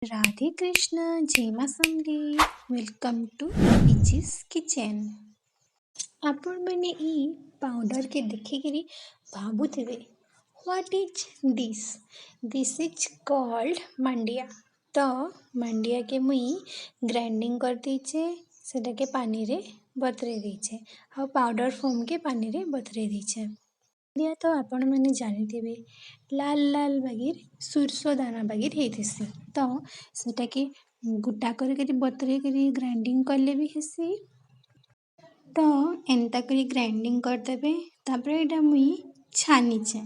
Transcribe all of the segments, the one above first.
ରାଧେ କୃଷ୍ଣ, ଜୟ ମା Samalei. Welcome to Biji's Kitchen। ଆପଣମାନେ ଇ ପାଉଡ଼ରକେ ଦେଖିକିରି ଭାବୁଥିବେ, what is this? This is called ମାଣ୍ଡିଆ। ତ ମାଣ୍ଡିଆକେ ମୁଇଁ ଗ୍ରାଇଣ୍ଡିଙ୍ଗ କରିଦେଇଛେ, ସେଟାକେ ପାନିରେ ବତୁରେଇ ଦେଇଛେ ଆଉ ପାଉଡ଼ର ଫର୍ମକେ ପାନିରେ ବତୁରେଇ ଦେଇଛେ। ମାଣ୍ଡିଆ ତ ଆପଣମାନେ ଜାଣିଥିବେ, ଲାଲ ଲାଲ ବାଗିର, ସୋରିଷ ଦାନା ବାଗିର ହେଇଥିସି। ତ ସେଟାକେ ଗୁଟା କରିକରି ବତୁରେଇକରି ଗ୍ରାଇଣ୍ଡିଙ୍ଗ କଲେ ବି ହେସି। ତ ଏନ୍ତା କରି ଗ୍ରାଇଣ୍ଡିଙ୍ଗ କରିଦେବେ। ତାପରେ ଏଇଟା ମୁଇଁ ଛାନିଛେ।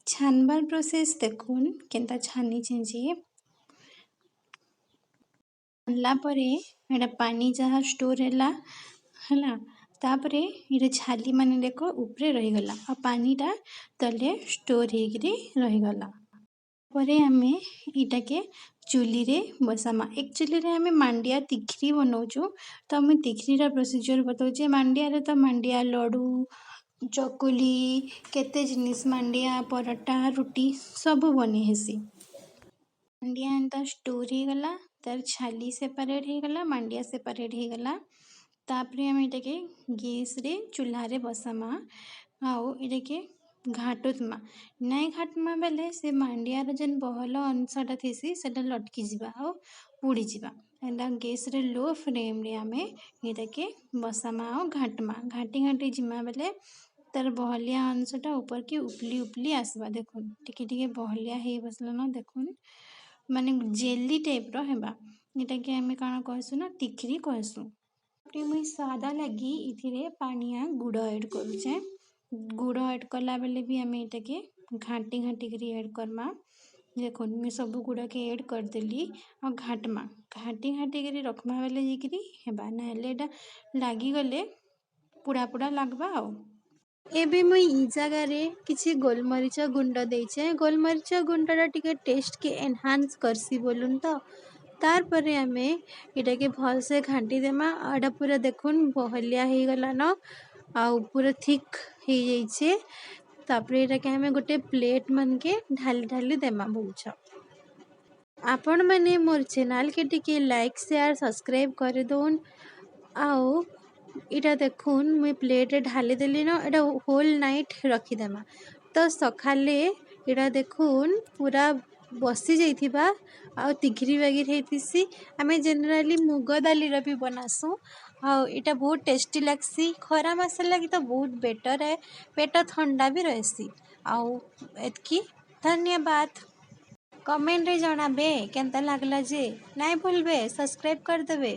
ଛାନବାର୍ ପ୍ରୋସେସ୍ ଦେଖୁନ୍, କେନ୍ତା ଛାନିଛେ ଯେ। ଛାନଲା ପରେ ଏଇଟା ପାନି ଯାହା ଷ୍ଟୋର୍ ହେଲା ହେଲା, ତାପରେ ଏଇଟା ଛାଲି ମାନେ ଦେଖ ଉପରେ ରହିଗଲା ଆଉ ପାନିଟା ତଲେ ଷ୍ଟୋର୍ ହେଇକିରି ରହିଗଲା। ପରେ ଆମେ ଏଇଟାକେ ଚୁଲିରେ ବସାମା। ଏକ୍ଚୁଆଲିରେ ଆମେ ମାଣ୍ଡିଆ ତିଖ୍ରି ବନଉଛୁ, ତ ମୁଇଁ ତିଖ୍ରିର ପ୍ରୋସିଜିଅର୍ ବତଉଛେ। ମାଣ୍ଡିଆରେ ତ ମାଣ୍ଡିଆ ଲଡ଼ୁ, ଚକୁଲି, କେତେ ଜିନିଷ୍, ମାଣ୍ଡିଆ ପରଟା, ରୁଟି ସବୁ ବନେଇ ହେସି। ମାଣ୍ଡିଆ ଏନ୍ତା ଷ୍ଟୋର୍ ହେଇଗଲା, ତାର୍ ଛାଲି ସେପାରେଟ୍ ହେଇଗଲା, ମାଣ୍ଡିଆ ସେପାରେଟ୍ ହେଇଗଲା। ତାପରେ ଆମେ ଏଇଟାକେ ଗ୍ୟାସ୍ରେ ଚୁଲ୍ହାରେ ବସାମା ଆଉ ଏଇଟାକେ ଘାଣ୍ଟୁଥିମା। ନାଇଁ ଘାଣ୍ଟମା ବେଲେ ସେ ମାଣ୍ଡିଆର ଯେନ୍ ବହଲ ଅଂଶଟା ଥିସି, ସେଟା ଲଟକି ଯିବା ଆଉ ପୁଡ଼ିଯିବା। ଏନ୍ତା ଗ୍ୟାସ୍ରେ ଲୋ ଫ୍ଲେମ୍ରେ ଆମେ ଏଇଟାକେ ବସାମା ଆଉ ଘାଣ୍ଟମା। ଘାଣ୍ଟି ଘାଣ୍ଟି ଯିମା ବେଲେ ତାର୍ ବହଲିଆ ଅଂଶଟା ଉପରକେ ଉପଲି ଉପଲି ଆସ୍ବା। ଦେଖୁନ୍, ଟିକେ ଟିକେ ବହଲିଆ ହେଇ ବସଲାନ। ଦେଖୁନ୍, ମାନେ ଜେଲି ଟାଇପ୍ର ହେବା। ଏଟାକେ ଆମେ କାଣା କହେସୁଁ ନା ତିଖ୍ରି କହେସୁଁ। ତାପରେ ମୁଇଁ ସ୍ୱାଦ ଲାଗି ଏଥିରେ ପାଣିଆ ଗୁଡ଼ ଆଡ଼୍ କରୁଛେଁ। ଗୁଡ଼ ଆଡ଼୍ କଲା ବେଲେ ବି ଆମେ ଏଟାକେ ଘାଣ୍ଟି ଘାଣ୍ଟିକିରି ଆଡ଼୍ କର୍ମା। ଦେଖୁନ୍, ମୁଇଁ ସବୁ ଗୁଡ଼କେ ଆଡ଼୍ କରିଦେଲି ଆଉ ଘାଣ୍ଟମା। ଘାଣ୍ଟି ଘାଣ୍ଟିକିରି ରଖ୍ମା ବେଲେ ଯାଇକିରି ହେବା, ନାହେଲେ ଏଇଟା ଲାଗିଗଲେ ପୁଡ଼ା ପୁଡ଼ା ଲାଗ୍ବା। ଆଉ ଏବେ ମୁଇଁ ଇ ଜାଗାରେ କିଛି ଗୋଲମରିଚ ଗୁଣ୍ଡ ଦେଇଛେ। ଗୋଲମରିଚ ଗୁଣ୍ଡଟା ଟିକେ ଟେଷ୍ଟକେ ଏନହାନ୍ସ କରସି ବୋଲୁନ୍ ତ। ତାର୍ ପରେ ଆମେ ଏଟାକେ ଭଲସେ ଘାଣ୍ଟି ଦେମା। ଆଉ ଏଇଟା ପୁରା ଦେଖୁନ୍, ବହଲିଆ ହେଇଗଲାନ ଆଉ ପୁରା ଥିକ୍ ହେଇଯାଇଛେ। ତାପରେ ଏଟାକେ ଆମେ ଗୋଟେ ପ୍ଲେଟ୍ ମାନକେ ଢାଲି ଢାଲି ଦେମା ବୋଲୁଛ। ଆପଣମାନେ ମୋର୍ ଚ୍ୟାନେଲ୍କେ ଟିକେ ଲାଇକ୍, ସେୟାର, ସବସ୍କ୍ରାଇବ୍ କରିଦଉନ୍। ଆଉ ଇଟା ଦେଖୁନ୍, ମୁଇଁ ପ୍ଲେଟ୍ରେ ଢାଲି ଦେଲିନ। ଏଇଟା ହୋଲ୍ ନାଇଟ୍ ରଖିଦେମା। ତ ସକାଲେ ଏଇଟା ଦେଖୁନ୍, ପୁରା ବସି ଯାଇଥିବା ଆଉ ତିଘିରି ବାଗିର ହେଇଥିସି। ଆମେ ଜେନେରାଲି ମୁଗ ଦାଲିର ବି ବନାସୁଁ ଆଉ ଏଇଟା ବହୁତ ଟେଷ୍ଟି ଲାଗ୍ସି। ଖରା ମାସ ଲାଗି ତ ବହୁତ ବେଟର୍ ଏ, ପେଟ ଥଣ୍ଡା ବି ରହେସି। ଆଉ ଏତ୍କି, ଧନ୍ୟବାଦ। କମେଣ୍ଟରେ ଜଣାବେ କେନ୍ତା ଲାଗଲା ଯେ। ନାଇଁ ଭୁଲବେ, ସବସ୍କ୍ରାଇବ୍ କରିଦେବେ।